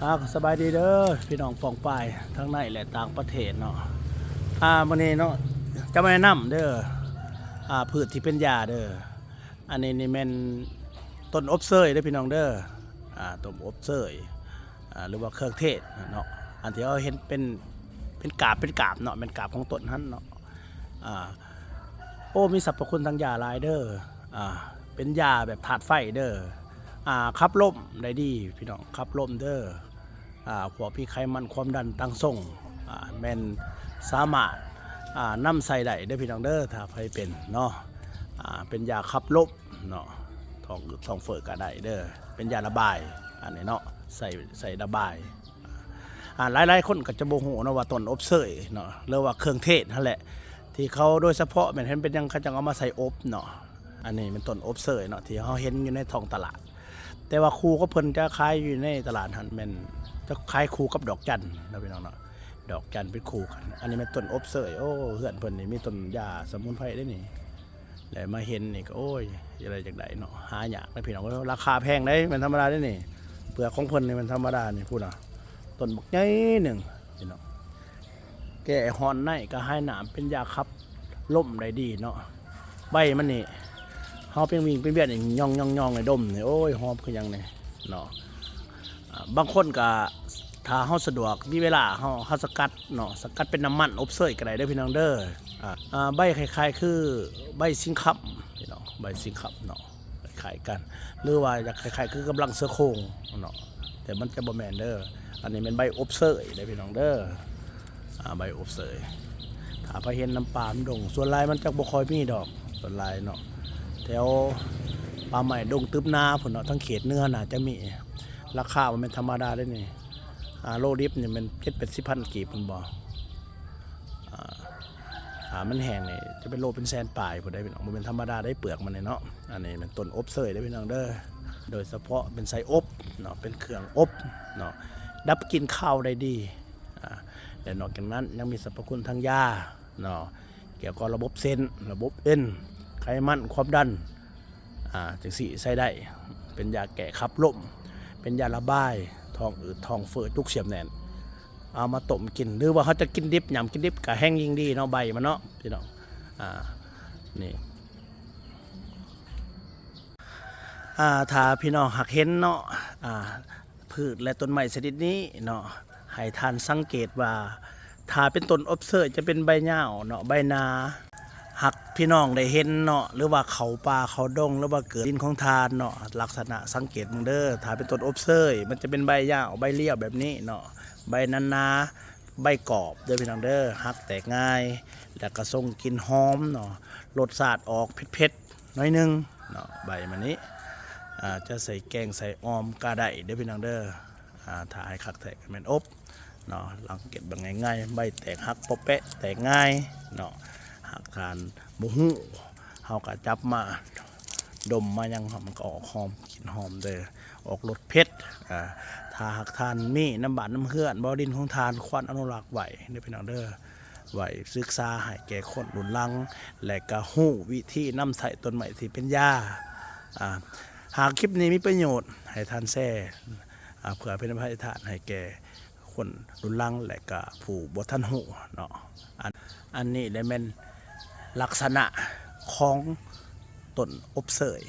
ອ່າ ສະບາຍດີເດີ ພີ່ນ້ອງປ້ອງປາຍທັງໃນ ແລະ ຕ່າງປະເທດເນາະ. ອ່າ ມື້ນີ້ເນາະ ຈະມາແນະນຳເດີ ອ່າ ພືດທີ່ເປັນຢາເດີ. ອັນນີ້ນີ້ແມ່ນຕົ້ນອົບເຊີຍເດີພີ່ນ້ອງເດີ. ອ່າ ຕົ້ນອົບເຊີຍ ອ່າ ຫຼືວ່າເຄື່ອງເທດເນາະ ອັນທີ່ເຮົາເຫັນເປັນ ເປັນກາບ ເປັນກາບເນາະ ແມ່ນກາບຂອງຕົ້ນຫັ້ນເນາະ. ອ່າ ໂອ້ ມີສັບພະຄຸນທາງຢາຫຼາຍເດີ. ອ່າ ເປັນຢາແບບທາດໄຟເດີ. ອ່າ ຂັບລົມໄດ້ດີພີ່ນ້ອງ ຂັບລົມເດີ. ອ່າ ພວກມີໄຂມັນຄວາມດັນຕ່າງຊົງ ອ່າ ແມ່ນສາມາດ ອ່າ ນຳໃຊ້ໄດ້ເດີພີ່ນ້ອງເດີ ຖ້າໃຜເປັນເນາະ. ອ່າ ເປັນຢາຂັບລົມເນາະ ທ້ອງ ທ້ອງເຟີ້ກໍໄດ້ເດີ. ເປັນຢາລະບາຍ ອັນນີ້ເນາະ ໃຊ້ ໃຊ້ລະບາຍ. ອ່າ ຫຼາຍໆຄົນກໍຈະບໍ່ຮູ້ເນາະວ່າຕົ້ນອົບເຊີຍເນາະ ຫຼືວ່າເຄື່ອງເທດຫັ້ນແຫຼະ ທີ່ເຂົາໂດຍສະເພາະແມ່ນເຫັນເປັນຫຍັງເຂົາຈັ່ງເອົາມາໃສ່ອົບເນາະ. ອັນນີ້ແມ່ນຕົ້ນອົບເຊີຍເນາະ ທີ່ເຮົາເຫັນຢູ່ໃນທ້ອງຕະຫຼາດ ແຕ່ວ່າຄູ່ກັບເພິ່ນຈະຂາຍຢູ່ໃນຕະຫຼາດຫັ້ນແມ່ນຈະຂາຍຄູ່ກັບດອກຈັນເນາະ ພີ່ນ້ອງເນາະ ດອກຈັນເປັນຄູ່ກັນ. ອັນນີ້ແມ່ນຕົ້ນອົບເຊີຍ. ໂອ້ ເຮືອນເພິ່ນນີ້ມີຕົ້ນຢາສະໝຸນໄພເດ້ນີ້ ແລະມາເຫັນນີ້ກໍ ໂອ້ຍ ຢາກໄດ້ຢາກໄດ້ເນາະ ຫາຍາກເດີພີ່ນ້ອງ. ລາຄາແພງເດ້ ແມ່ນທຳມະດາເດ້ນີ້. ເປືອກຂອງເພິ່ນນີ້ແມ່ນທຳມະດານີ້ ພຸ້ນນະ ຕົ້ນບັກໃຫຍ່ໜຶ່ງພີ່ນ້ອງ. ແກ້ຮ້ອນໃນກະຫາຍໜ້າ ເປັນຢາຂັບລົມໄດ້ດີເນາະ. ໃບມັນນີ້ ເຮົາເປັນວິ່ງເປັນວຽນນີ້ ຍ່ອງໆໆ ໃຫ້ດົມນີ້ ໂອ້ຍ ຫອມຄືຫຍັງນີ້ເນາະ. ອ່າ ບາງຄົນກະ ຖ້າເຮົາສະດວກ ມີເວລາ ເຮົາ ເຮົາສະກັດເນາະ ສະກັດເປັນນ້ຳມັນອົບເຊີຍກໍໄດ້ເດີພີ່ນ້ອງເດີ. ອ່າ ອ່າ ໃບຄ້າຍໆຄືໃບສິງຄຳພີ່ນ້ອງ ໃບສິງຄຳເນາະ ຄ້າຍໆກັນ ຫຼືວ່າຢາກຄ້າຍໆຄືກຳລັງເສືອໂຄ່ງເນາະ ແຕ່ມັນຈະບໍ່ແມ່ນເດີ. ອັນນີ້ແມ່ນໃບອົບເຊີຍເດີພີ່ນ້ອງເດີ. ອ່າ ໃບອົບເຊີຍ ຖ້າໄປເຫັນນຳປ່ານຳດົງ ສ່ວນຫຼາຍມັນຈະບໍ່ຄ່ອຍມີດອກ ສ່ວນຫຼາຍເນາະ ແຖວປ່າໄມ້ດົງຕຶບນາພຸ້ນເນາະ ທາງເຂດເໜືອໜ້າຈະມີ. ລາຄາບໍ່ແມ່ນທຳມະດາເດ້ນີ້. ອ່າ ໂລດິບນີ້ແມ່ນເຈັດແປດສິບພັນກີບພຸ້ນບໍ່. ອ່າ ຖ້າມັນແຫ້ງນີ້ຈະເປັນໂລເປັນແສນປາຍພຸ້ນເດ້ພີ່ນ້ອງ ບໍ່ແມ່ນທຳມະດາເດ້ເປືອກມັນນີ້ເນາະ. ອັນນີ້ແມ່ນຕົ້ນອົບເຊີຍເດ້ພີ່ນ້ອງເດີ ໂດຍສະເພາະເປັນໃສ່ອົບເນາະ ເປັນເຄື່ອງອົບເນາະ ດັບກິ່ນຄາວໄດ້ດີ. ອ່າ ແລະນອກຈາກນັ້ນຍັງມີສັບພະຄຸນທາງຢາເນາະ ກ່ຽວກັບລະບົບເສັ້ນ ລະບົບເອັນ ໄຂມັນ ຄວາມດັນ ອ່າ ຈັ່ງຊີ້ໃຊ້ໄດ້ ເປັນຢາແກ້ຂັບລົມ ເປັນຢາລະບາຍ ທ້ອງອືດ ທ້ອງເຟີ້ ຈຸກສຽມແໜ້ນ. ເອົາມາຕົ້ມກິນ ຫຼືວ່າເຮົາຈະກິນດິບ ຫຍ້ຳກິນດິບກະແຮ່ງຍິ່ງດີເນາະ ໃບມັນເນາະ ພີ່ນ້ອງ. ອ່າ ນີ້ ອ່າ ຖ້າພີ່ນ້ອງຫາກເຫັນເນາະ ອ່າ ພືດ ແລະ ຕົ້ນໄມ້ຊະນິດນີ້ເນາະ ໃຫ້ທ່ານສັງເກດວ່າ ຖ້າເປັນຕົ້ນອົບເຊີຍຈະເປັນໃບຍາວເນາະ ໃບໜາ. ຫາກພີ່ນ້ອງໄດ້ເຫັນເນາະ ຫຼືວ່າເຂົ້າປ່າເຂົ້າດົງ ຫຼືວ່າເກີດດິນຂອງທ່ານເນາະ ລັກສະນະສັງເກດເບິ່ງເດີ. ຖ້າເປັນຕົ້ນອົບເຊີຍ ມັນຈະເປັນໃບຍາວ ໃບລຽວແບບນີ້ເນາະ ໃບໜາໆ ໃບກອບເດີພີ່ນ້ອງເດີ. ຫັກແຕກງ່າຍ ແລ້ວກະສົ່ງກິ່ນຫອມເນາະ ລົດຊາດອອກເຜັດໆ ໜ້ອຍໜຶ່ງເນາະ ໃບມັນນີ້. ອ່າ ຈະໃສ່ແກງໃສ່ອ່ອມກະໄດ້ເດີພີ່ນ້ອງເດີ. ອ່າ ຖ້າໃຫ້ຄັກແທ້ກະແມ່ນອົບເນາະ ສັງເກດເບິ່ງງ່າຍໆ ໃບແຕກຫັກເປາະແປະແຕກງ່າຍເນາະ. ຫາກທ່ານບໍ່ຮູ້ ເຮົາກະຈັບມາດົມມາຫຍັງ ມັນກະອອກຫອມ ກິ່ນຫອມເດີ ອອກລົດເຜັດ. ອ່າ ຖ້າຫາກທ່ານມີນຳບ້ານນຳເຮືອນ ບໍ່ ດິນຂອງທ່ານ ຄວນອະນຸລັກໄວ້ເດີພີ່ນ້ອງເດີ ໄວ້ສຶກສາໃຫ້ແກ່ຄົນລຸ້ນຫຼັງ ແລະກະຮູ້ວິທີນຳໃຊ້ຕົ້ນໄມ້ທີ່ເປັນຢາ. ອ່າ ຫາກຄລິບນີ້ມີປະໂຫຍດ ໃຫ້ທ່ານແຊ ອ່າ ເພື່ອເປັນໄພທານໃຫ້ແກ່ຄົນລຸ້ນຫຼັງ ແລະກະຜູ້ບໍ່ທັນຮູ້ເນາະ. ອັນ ອັນນີ້ແຫຼະແມ່ນລັກສະນະຂອງຕົ້ນອົບເຊີຍ